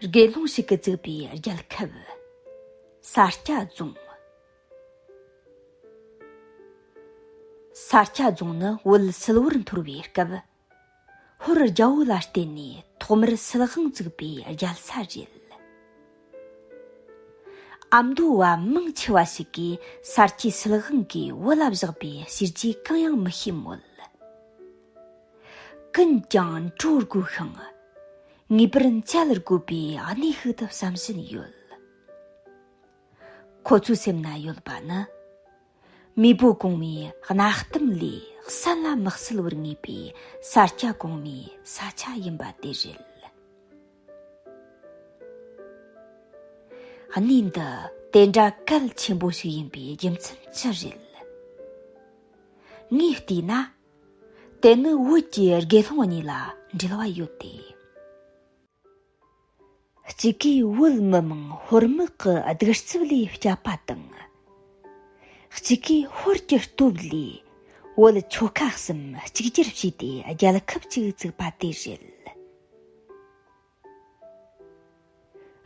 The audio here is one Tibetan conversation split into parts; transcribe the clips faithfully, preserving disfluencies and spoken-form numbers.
དགེ་སློང་ཞིག་གིས་བཙུགས་པའི་རྒྱལ་ཁབ། ས་སྐྱ་རྫོང་། ས་སྐྱ་རྫོང་ནི་བོད་སིལ་བུར་འཐོར་བའི་སྐབས། ཧོར་རྒྱལ་པོ་ལ་བརྟེན་ནས་ཐོག་མར་སིལ་དབང་བཙུགས་པའི་རྒྱལ་ས་རེད། ཨ་མདོ་བ་མང་ཆེ་བ་ཞིག་གིས་ས་སྐྱའི་སིལ་དབང་གིས་བོད་ལ་བཞག་པའི་བྱས་རྗེས་གང་ཡང་མི་ཤེས་མོད། ཀུན་ཀྱང་འགྲོ་དགོས་ཤིང་། ངེས་པར་མཇལ་དགོས་པའི་གནས་ཤིག་ཏུ་བསམ་བཞིན་ཡོད། ཁོ་ཚོའི་སེམས་ན་ཡོད་པ་ནི། མེས་པོ་གོང་མའི་གནའ་གཏམ་ལས་བསམ་ལ་མི་གསལ་བར་ངེས་པའི་ས་སྐྱ་གོང་མའི་ས་ཆ་ཡིན་པ་དེ་རེད། གནས་འདི་དེ་འདྲ་གལ་ཆེན་པོ་ཞིག་ཡིན་པའི་རྒྱུ་མཚན་ཅི་རེད། ངས་བལྟས་ན། དེ་ནི་བོད་ཀྱི་དགེ་སློང་གཉིས་ལ་འབྲེལ་བ་ཡོད་དེ། གཅིག་གིས་བོད་མི་མང་ཧོར་དམག་གི་གདུག་རྩུབ་ལས་བསྐྱབས་པ་དང་། གཅིག་གིས་ཧོར་གྱི་སྟོབས་ལས་བོད་ཆོལ་ཁ་གསུམ་གཅིག་གྱུར་བྱས་ཏེ་རྒྱལ་ཁབ་ཅིག་བཙུགས་པ་དེ་རེད།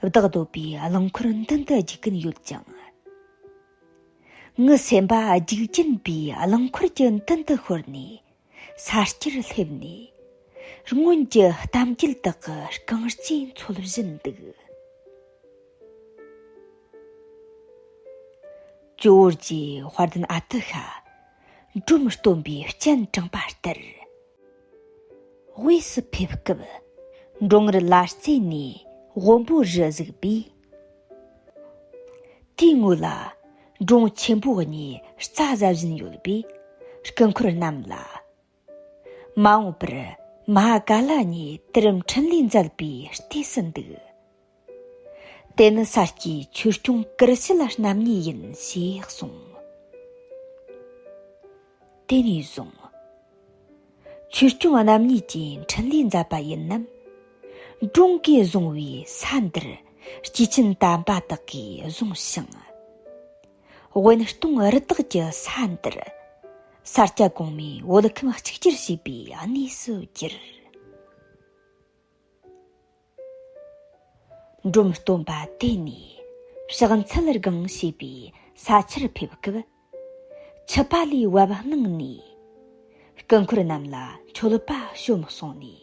བདག་སྡོད་པའི་རླངས་འཁོར་མདུན་དུ་རྒྱུག་གིན་ཡོད་ཀྱང་། ངའི་སེམས་པ་རྒྱུག་གྱིན་པའི་རླངས་འཁོར་གྱི་མདུན་དུ་ཤོར་ནས། ས་སྐྱར་སླེབས་ནས། སྔོན་གྱི་གཏམ་རྒྱུད་དག་གི་རྐང་རྗེས་འཚོལ་བཞིན་འདུག་ཇོ་བོ་རྗེ་དཔལ་ལྡན་ཨ་ཏི་ཤ། འབྲོམ་སྟོན་པའི་སྤྱན་དྲངས་པ་ལྟར། དབུས་སུ་ཕེབས་སྐབས། འབྲོང་ངར་ལ་རྩེ་ནས་དབོན་པོ་རི་བཞུགས་པས། དེའི་ངོས་ལ་འབྲོང་ཆེན་པོ་གཉིས་རྩྭ་ཟ་བཞིན་ཡོད་པས། སྐུ་འཁོར་རྣམས་ལ། མ་འོངས་པར་མ་ཧཱ་ཀཱ་ལ་གཉིས་དེར་འཕྲིན་ལས་མཛད་པའི་ལྟས་སུ་འདུག་དེ་ནི་ས་སྐྱའི་ཆོས་སྐྱོང་ཀུར་སེལ་རྣམ་གཉིས་ཡིན་ཞེས་གསུངས། དེ་ནས་བཟུང་། ཆོས་སྐྱོང་རྣམ་གཉིས་ཀྱིས་འཕྲིན་ལས་མཛད་པ་ཡིན་ནམ། འབྲོང་གིས་བཟུང་བའི་ས་འདིར་སྐྱེས་ཆེན་དམ་པ་དག་གིས་བཟུང་ཞིང་། དབེན་སྟོང་རི་དྭགས་ཀྱི་ས་འདིར། ས་སྐྱ་གོང་མའི་བོད་ཁམས་གཅིག་གྱུར་བྱས་པའི་གནས་སུ་གྱུར། འབྲོམ་སྟོན་པ་དེ་ནས་ཕྱག་འཚལ་སྒང་ཞེས་པའི་ས་ཆར་ཕེབས་སྐབས། ཆུ་པ་ལས་བབས་གནང་ནས། སྐུ་འཁོར་རྣམས་ལ་མཆོད་པ་བཤམས་སོང་ནས།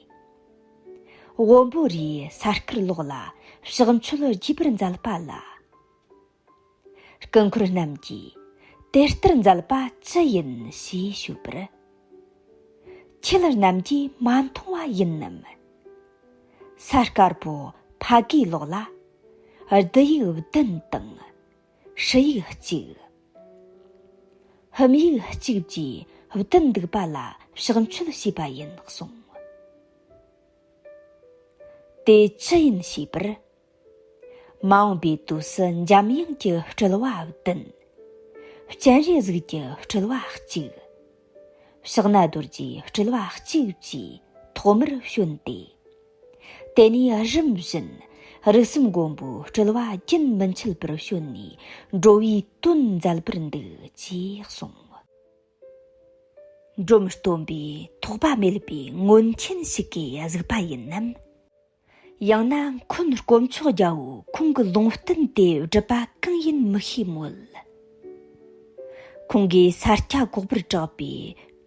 དབོན་པོ་རིའི་ས་དཀར་ལོགས་ལ་ཕྱག་མཆོད་རྒྱས་པར་མཛད་པ་ལ། སྐུ་འཁོར་རྣམས་ཀྱིས་དེ་ལྟར་མཛད་པ་ཅི་ཡིན་ཞེས་ཞུས་པར། ཁྱེད་རྣམས་ཀྱིས་མ་མཐོང་བ་ཡིན་ནམ། ས་དཀར་པོ་ཕ་གིའི་ལོགས་ལ། ཨརྡི་ཡིག་བདུན་དང་། ཧྲི་ཡིག་གཅིག་ཧུམ་ཡིག་གཅིག་བཅས་བདུན་འདུག་པ་ལ་ཕྱག་མཆོད་བྱས་པ་ཡིན་གསུངས། དེ་ཅི་ཡིན་ཞེས་པར། མ་འོངས་པའི་དུས་སུ་འཇམ་དབྱངས་ཀྱི་སྤྲུལ་བ་བདུན། སྤྱན་རས་གཟིགས་ཀྱི་སྤྲུལ་བ་གཅིག་ཕྱག་ན་རྡོ་རྗེའི་སྤྲུལ་བ་གཅིག་བཅས་ཐོག་མར་བྱོན་ཏེ། དེ་ནས་རིམ་བཞིན་རིགས་གསུམ་མགོན་པོའི་སྤྲུལ་བ་རྒྱུན་མི་འཆད་པར་བྱོན་ནས་འགྲོ་བའི་དོན་མཛད་པར་འདུག་ཅེས་གསུངས། འབྲོམ་སྟོན་པས་ཐོགས་པ་མེད་པའི་མངོན་མཁྱེན་ཞིག་གིས་གཟིགས་པ་ཡིན་ནམ། ཡང་ན་འཁོན་དཀོན་མཆོག་རྒྱལ་པོས་ཁོང་གི་ལུང་བསྟན་དེ་སྒྲུབ་པ་གང་ཡིན་མི་ཤེས་མོད། ཁོང་གིས་ས་སྐྱ་གོག་པར་གྲགས་པའི་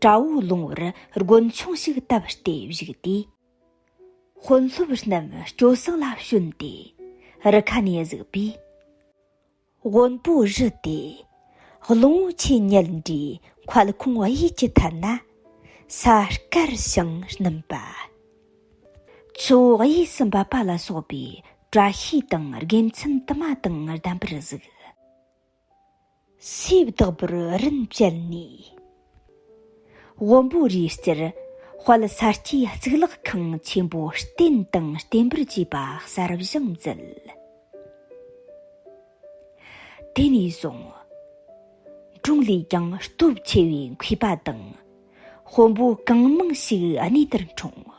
དྲ་བོའི་ལུང་བར་དགོན་ཆུང་ཞིག་བཏབ་སྟེ་བཞུགས་ཏེ། དཔོན་སློབ་རྣམས་སྐྱོ་སངས་ལ་བྱོན་ཏེ་རི་ཁ་ནས་གཟིགས་པས། དབོན་པོ་རི་དེ་ཀློང་ཆེན་ཉལ་འདྲའི་མཁལ་ཁོང་གཡས་ཀྱི་ཐད་ན་ས་དཀར་ཞིང་སྣུམ་པ། ཆུ་བོ་གཡས་སུ་འབབ་པ་ལ་སོགས་པའི་བཀྲ་ཤིས་དང་དགེ་མཚན་དུ་མ་དང་ལྡན་པར་གཟིགས། སོས་བདག་པོར་རིན་བཅལ་ནས། དབོན་པོ་རིའི་རྩེར་དཔལ་ས་སྐྱའི་གཙུག་ལག་ཁང་ཆེན་པོ་བརྟེན་དང་བརྟེན་པར་བཅས་པ་གསར་བཞེངས་མཛད། དེ་ནས་བཟུང་། འབྲོང་ལས་ཀྱང་སྟོབས་ཆེ་བའི་མཁས་པ་དང་། དཔོན་པོ་གང་མང་ཞིག་གནས་དེར་འཁྲུངས།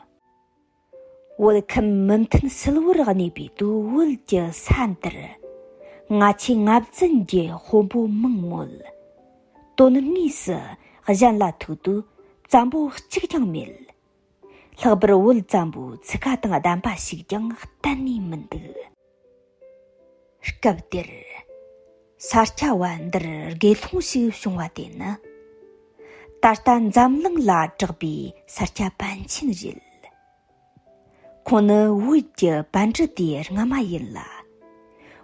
བོད་ཁམས་མུ་མཐུད་སིལ་བུར་གནས་པའི་དུས། བོད་ཀྱི་ས་འདིར་ལྔ་ཆེ་ལྔ་བཙན་གྱི་དཔོན་པོ་མང་མོད། དོན་དངོས་སུ་གཞན་ལ་ཐུག་དུས་བཙན་པོ་གཅིག་ཀྱང་མེད། ལྷག་པར་བོད་བཙན་པོའི་ཚུགས་ཀ་དང་ལྡན་པ་ཞིག་ཀྱང་གཏན་ནས་མི་འདུག་སྐབས་དེར། ས་སྐྱ་བ་འདིར་དགེ་སློང་ཞིག་བྱུང་བ་དེ་ནི། ད་ལྟ་འཛམ་གླིང་ལ་གྲགས་པའི་ས་སྐྱ་པཎ་ཆེན་རེད། ཁོང་ནི་བོད་ཀྱི་པཎ་གྲུབ་དེའི་སྔ་མ་ཡིན་ལ།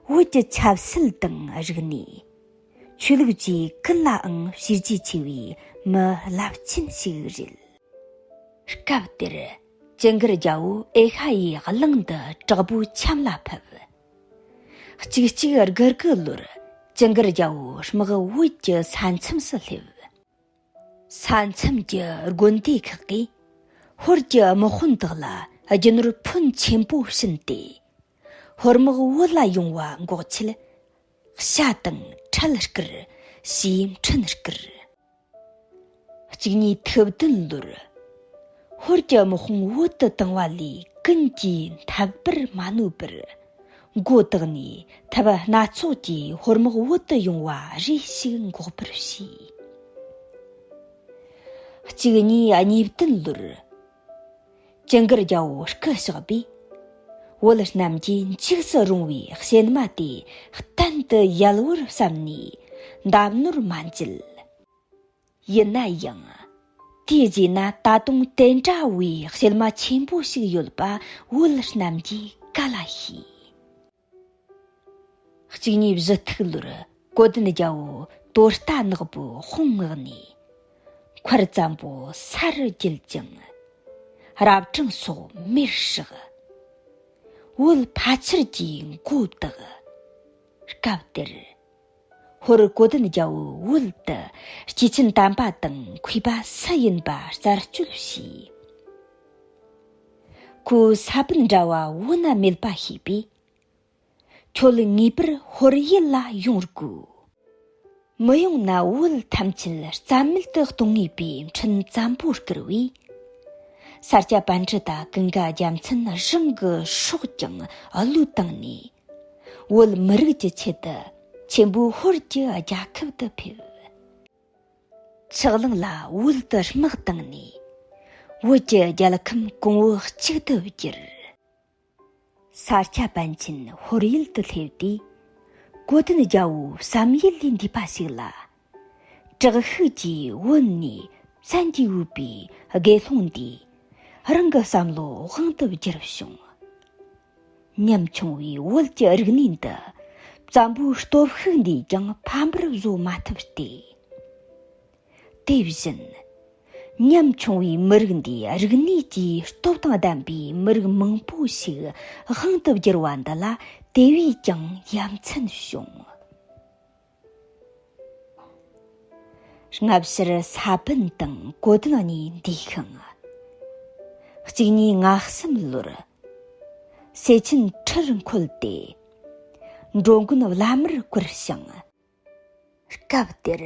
བོད་ཀྱི་ཆབ་སྲིད་དང་རིག་གནས། ཆོས་ལུགས་བཅས་ཀུན་ལའང་བྱས་རྗེས་ཆེ་བའི་མི་རླབས་ཆེན་ཞིག་རེད། སྐབས་དེར་ཇུན་གར་རྒྱལ་པོ་ཨེ་ཤ་ཡའི་གླིང་དུ་དྲག་པོའི་འཆམ་ལ་ཕེབས། གཅིག་གཅིག་དགུ་དགུ་ལོར་ཇུན་གར་རྒྱལ་པོའི་དམག་བོད་ཀྱི་ས་མཚམས་སུ་སླེབས། ས་མཚམས་ཀྱི་དགོན་སྡེ་ཁག་གིས་ཧོར་གྱི་དམག་དཔོན་དག་ལ་རྒྱུ་ནོར་ཕོན་ཆེན་པོ་བྱིན་ཏེ། ཧོར་དམག་བོད་ལ་ཡོང་བ་འགོག་ཆེད། བྱ་དང་ཁྲལ་བསྐུར། ཞེས་འཕྲིན་བསྐུར། གཅིག་གཉིས་ཐིག་བདུན་ལོར། ཧོར་གྱི་དམག་དཔུང་བོད་དུ་བཏང་བ་ལས་ཀུན་གྱིས་འཐབ་པར་མ་ནུས་པར། མགོ་བཏགས་ནས་ཐབས་སྣ་ཚོགས་ཀྱིས་ཧོར་དམག་བོད་དུ་ཡོང་བ་རེ་ཞིག་འགོག་པར་བྱས། གཅིག་གཉིས་གཉིས་བདུན་ལོར། ཇུན་གར་རྒྱལ་པོ་སྐུ་གཤེགས་པས། བོད་རྣམས་ཀྱིས་འཇིགས་སུ་རུང་བའི་གཤེད་མ་དེ་གཏན་དུ་ཡལ་བར་བསམ་ནས་འདབས་ནོར་མ་མཛད། ཡིན་ན་ཡང་། དེའི་རྗེས་ན་ད་དུང་དེ་འདྲ་བའི་གཤེད་མ་ཆེན་པོ་ཞིག་ཡོད་པ་བོད་རྣམས་ཀྱིས་ག་ལ་ཤེས། གཅིག་གཉིས་བཞི་ཐིག་ལོར་གོ་ལྡན་རྒྱལ་པོ་དོ་རྟ་ནག་པོའི་དཔུང་མངགས་ནས། མཁར་བཙན་པོ་ས་རུ་བརྒྱུད་ཅིང་། རབ་གྲང་སོགས་མེར་བསྲེགས། བོད་ཕལ་ཆེར་གྱི་མགོ་བཏགས། སྐབས་དེར། ཧོར་གོ་ལྡན་རྒྱལ་པོས་བོད་དུ་སྐྱེས་ཆེན་དམ་པ་དང་མཁས་པ་སུ་ཡིན་པ་རྩད་གཅོད་བྱས། ཁོས་ས་པཎ་འདྲ་བ་བོད་ན་མེད་པ་ཤེས་པས། ཁྱོད་ངེས་པར་ཧོར་ཡུལ་ལ་ཡོང་དགོས། མི་ཡོང་ན་བོད་ཐམས་ཅད་རྩ་མེད་དུ་གཏོང་ངེས་པའི་འཕྲིན་བཙན་པོ་བསྐུར་བས། ས་སྐྱ་པཎ་ཁྲི་དང་ཀུན་དགའ་རྒྱལ་མཚན་རང་གི་སྲོག་ཀྱང་བློས་བཏང་ནས། བོད་མི་རིགས་ཀྱི་ཆེད་དུ་ཆེན་པོའི་ཧོར་གྱི་རྒྱལ་ཁབ་ཏུ་ཕེབས། ཆག་ལངས་ལ་བོད་དུ་དམག་བཏང་ནས། བོད་ཀྱི་རྒྱལ་ཁམས་གོང་བུ་གཅིག་ཏུ་བསྒྱུར། ས་སྐྱ་པཎ་ཆེན་ཧོར་ཡུལ་དུ་སླེབས་ཏེ། གོ་ལྡན་རྒྱལ་པོའི་བསམ་ཡུལ་ལས་འདས་པ་ཞིག་ལ། དྲག་ཤུགས་ཀྱིས་བོད་ནས་བཙན་གྱིས་བོས་པའི་དགེ་སློང་འདིས་རང་གི་བསམ་བློ་དབང་དུ་བསྒྱུར་བྱུང་། ཉམ་ཆུང་བའི་བོད་ཀྱི་རིག་གནས་འདི་བཙན་པོའི་སྟོབས་ཤུགས་འདིས་ཀྱང་ཕམ་པར་བཟོ་མ་ཐུབ་སྟེ། དེ་བཞིན། ཉམ་ཆུང་བའི་མི་རིགས་འདིའི་རིག་གནས་ཀྱི་སྟོབས་དང་ལྡན་པའི་མི་རིགས་མང་པོ་ཞིག་དབང་དུ་བསྒྱུར་བ་འདི་ལ་དེ་བས་ཀྱང་ཡ་མཚན་བྱུང་། སྔ་ཕྱིར་ས་པཎ་དང་གོ་ལྡན་གཉིས་འདས་ཤིང་། གཅིག་གཉིས་ང་གསུམ་ལོར། སེ་ཆེན་ཁྲིར་འཁོད་དེ། འགྲོ་མགོན་བླ་མར་བཀུར་ཞིང་། སྐབས་དེར་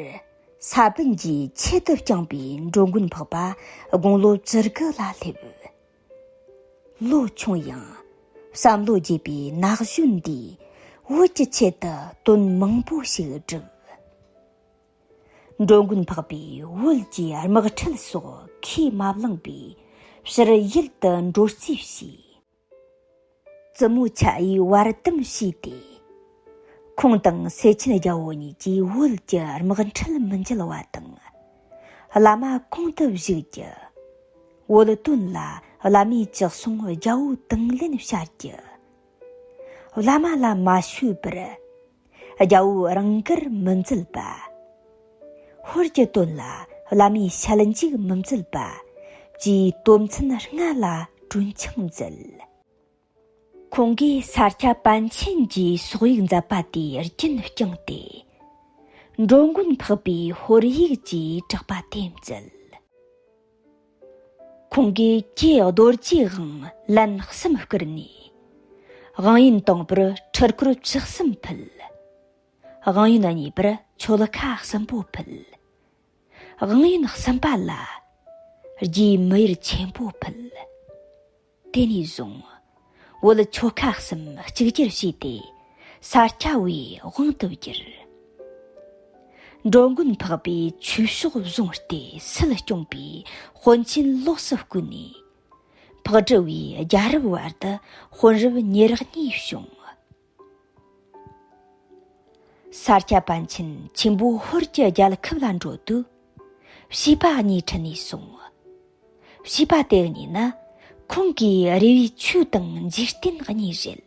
ས་པཎ་གྱིས་ཆེད་དུ་བསྐྱངས་པའི་འགྲོ་མགོན་འཕགས་པ་དགུང་ལོ་བཅུ་དགུ་ལ་སླེབས། ལོ་ཆུང་ཡང་བསམ་བློ་རྒྱས་པའི་ན་གཞོན་འདིས་བོད་ཀྱི་ཆེད་དུ་དོན་མང་པོ་ཞིག་བསྒྲུབས། འགྲོ་མགོན་འཕགས་པས་བོད་ཀྱི་དམག་ཁྲལ་སོགས་ཁས་མ་བླངས་པའི་ཕྱིར་ཡུལ་དུ་འགྲོ་རྩིས་བྱས། བཙུན་མོ་ཆ་ཡིས་བར་འདུམ་བྱས་ཏེ། ཁོང་དང་སེ་ཆེན་རྒྱལ་པོ་གཉིས་ཀྱིས་བོད་ཀྱི་དམག་ཁྲལ་མི་འཇལ་བ་དང་། བླ་མ་གོང་དུ་བཞུགས་ཀྱི། བོད་དོན་ལ་བླ་མས་ཅི་གསུང་རྒྱལ་པོ་དང་ལེན་བྱ་རྒྱུ། བླ་མ་ལ་མ་ཞུས་པར། རྒྱལ་པོ་རང་དགར་མི་མཛད་པ། ཧོར་གྱི་དོན་ལ་བླ་མའི་ཞལ་འཇུག་མི་མཛད་པ། བཅས་དོན་ཚན་ལྔ་ལ་གྲོས་འཆམ་མཛད། ཁོང་གིས་ས་སྐྱ་པཎ་ཆེན་གྱི་སོག་ཡིག་མཛད་པ་དེ་རྒྱུན་བསྐྱངས་ཏེ། འགྲོ་མགོན་འཕགས་པའི་ཧོར་ཡིག་ཅེས་གྲགས་པ་དེ་མཛད། ཁོང་གིས་ཀྱེ་རྡོ་རྗེའི་དབང་ལན་གསུམ་བསྐུར་ནས། དབང་ཡོན་དང་པོར་ཁྲི་སྐོར་བཅུ་གསུམ་ཕུལ། དབང་ཡོན་གཉིས་པར་ཆོལ་ཁ་གསུམ་པོ་ཕུལ། དབང་ཡོན་གསུམ་པ་ལ་རྒྱའི་མི་ཡུལ་ཆེན་པོ་ཕུལ། དེ་ནས་བཟུང་བོད་ཆོལ་ཁ་གསུམ་གཅིག་གྱུར་བྱས་ཏེ། ས་སྐྱ་པའི་དབང་དུ་བསྒྱུར། འགྲོ་མགོན་འཕགས་པས་ཆོས་ཕྱོགས་བཟུང་སྟེ་སྲིད་སྐྱོང་པའི་དཔོན་ཆེན་ལོགས་སུ་བསྐོས་ནས། ཕག་གྲུ་བའི་རྒྱལ་རབས་བར་དུ་དཔོན་རབས་ཉེར་གཉིས་བྱུང་། ས་སྐྱ་པཎ་ཆེན་ཆེན་པོ་ཧོར་གྱི་རྒྱལ་ཁབ་ལ་འགྲོ་དུས། བྱིས་པ་གཉིས་ཁྲིད་ནས་སོང་། བྱིས་པ་དེ་གཉིས་ནི་ཁོང་གི་རེ་བའི་ཆོས་དང་འཇིག་རྟེན་གཉིས་རེད།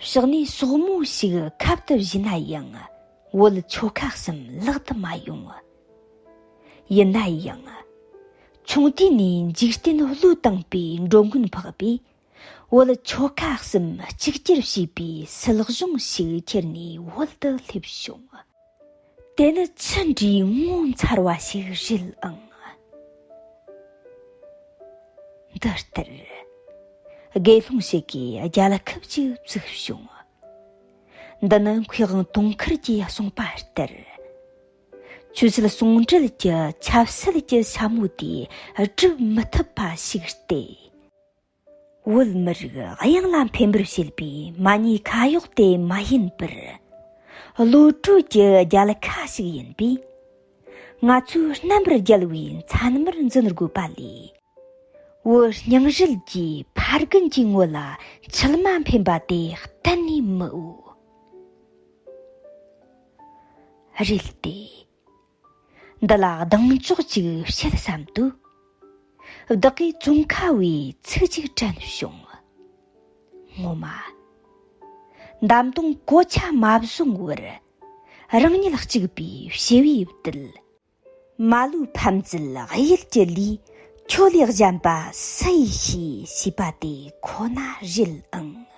ཕྱག་ནས་སོག་མོ་ཞིག་ཁབ་ཏུ་བཞེས་ན་ཡང་བོད་ཆོལ་ཁ་གསུམ་ལག་ཏུ་མ་ཡོང་། ཡིན་ན་ཡང་། ཆུང་དུས་ནས་འཇིག་རྟེན་བློས་བཏང་པའི་འགྲོ་མགོན་འཕགས་པས། བོད་ཆོལ་ཁ་གསུམ་གཅིག་གྱུར་བྱེད་པའི་སྲིད་གཞུང་ཞིག་ཁྱེར་ནས་བོད་དུ་སླེབས་བྱུང་། དེ་ནི་ཆི་འདྲའི་ངོ་མཚར་བ་ཞིག་རེད་ཨང་། འདི་ལྟར། དགེ་སློང་ཞིག་གིས་རྒྱལ་ཁབ་ཅིག་བཙུགས་བྱུང་། འདི་ནི་མཁས་དབང་དུང་དཀར་གྱིས་གསུངས་པ་ལྟར། ཆོས་སྲིད་ཟུང་འབྲེལ་གྱི་ཆབ་སྲིད་ཀྱི་ཞྭ་མོ་དེ་སྒྲུབ་མི་ཐུབ་པ་ཞིག་སྟེ། བོད་མི་རིགས་གཡང་ལ་འཕེན་པར་བྱེད་པའི་མ་ཉེས་ཁ་གཡོག་དེ་མ་ཡིན་པར། བློ་གྲོས་ཀྱི་རྒྱལ་ཁ་ཞིག་ཡིན་པས། ང་ཚོས་རྣམ་པར་རྒྱལ་བའི་མཚན་མར་འཛིན་དགོས་པ་ལས། བོད་རྙིང་རུལ་གྱི་ཕ་རྒན་གྱི་ངོ་ལ་མཆིལ་མ་འཕེན་པ་དེ་གཏན་ནས་མི་འོས། རེད་དེ། འདི་ལ་གདེང་འཇོག་ཅིག་བྱེད་བསམ་དུས། བདག་གིས་ཙོང་ཁ་བའི་ཚིག་ཅིག་དྲན་བྱུང་། ངོ་མ། འདམ་དོང་གོ་ཆ་མ་བཟུང་བར། རང་ཉིད་གཅིག་པུས་ཞི་བའི་བཏུལ། མ་ལུས་ཕམ་བྱེད་གཡུལ་གྱི་ལས། ཁྱོད་ལས་གཞན་པ་སུ་ཡིས་ཤེས། ཞེས་པ་དེ་ཁོ་ན་རེད་ཨང་